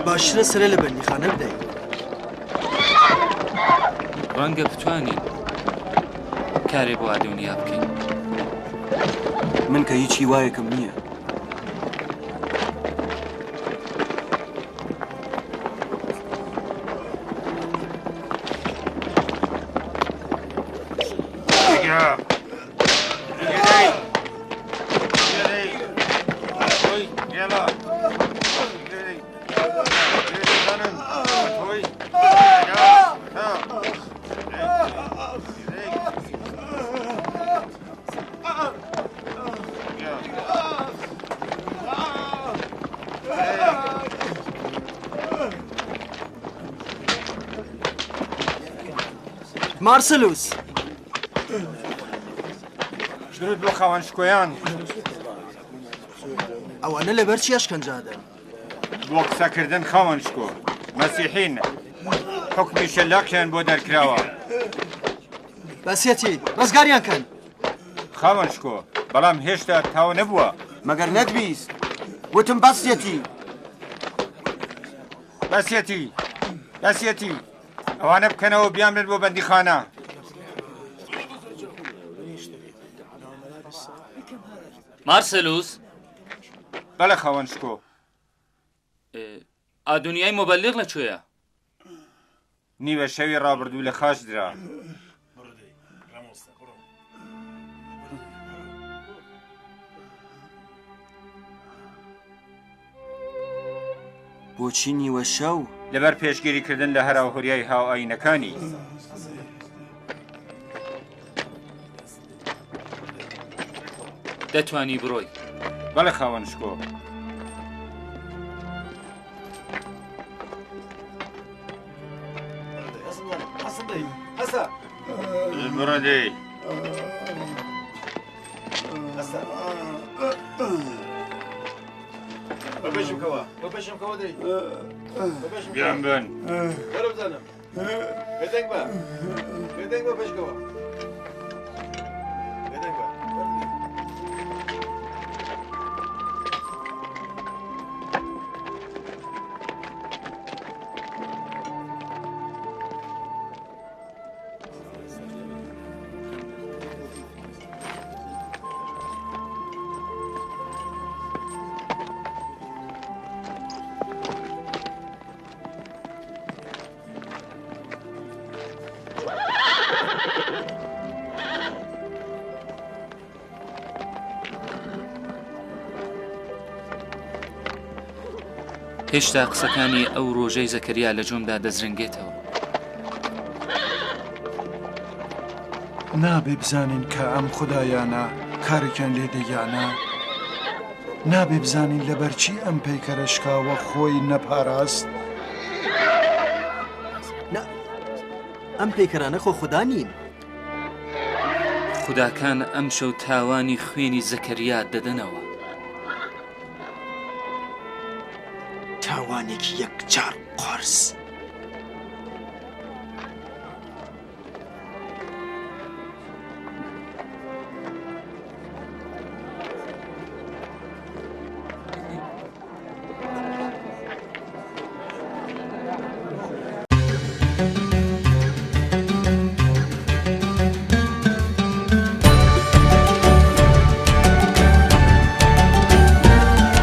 باشترە سەرێ لە بەندیخانە بدەین. ڕەنگە بتوانین کارێ بۆ ئادۆنیا بکەین. من کە هیچ هیوایەکم نییە. مارسلوس درود بۆ خاوەن شکۆیان. ئەوانە لەبەر چی ئەشکەنجە ئەدەن؟ بۆ قسەکردن خاوەن شکۆ، مەسیحین، حوکمی شەلاقیان بۆ دەرکراوە. بەسیەتی، ڕزگاریان کەن. خاوەن شکۆ، بەڵام هێشتا تاو نەبووە. مەگەر نەتبیست وتم بەسیەتی؟ بەسیەتی، بەسیەتی. ئەوانە بکەنەوە بیانبن بۆ بەندیخانە. مارسێلوس. بەڵێ خاوەن شکۆ. ئادونیای موبەلیغ لە کوێیە؟ نیوە شەوی ڕابردوو لە خاچ درا. بۆچی نیوە شەو؟ لەبەر پێشگیری کردن لە هەراوهوریای هاوئایینەکانی. دەتوانی بڕۆی. بەڵێ خاوەن شکۆ. بڕۆ دەی. بیان بن. هێشتا قسەکانی ئەو ڕۆژەی زەکەریا لە جۆمدا دەزرنگێتەوە. نابێ بزانین کە ئەم خودایانە کارێکیان لێ دێ یا نا؟ نابێ بزانین لەبەرچی ئەم پەیکەرە شکاوە خۆی نەپاراست؟ نا، ئەم پەیکەرانە خۆ خودا نین. خوداکان ئەمشەو تاوانی خوێنی زەکەریا دەدەنەوە. تاوانێکی یەکجار قورس.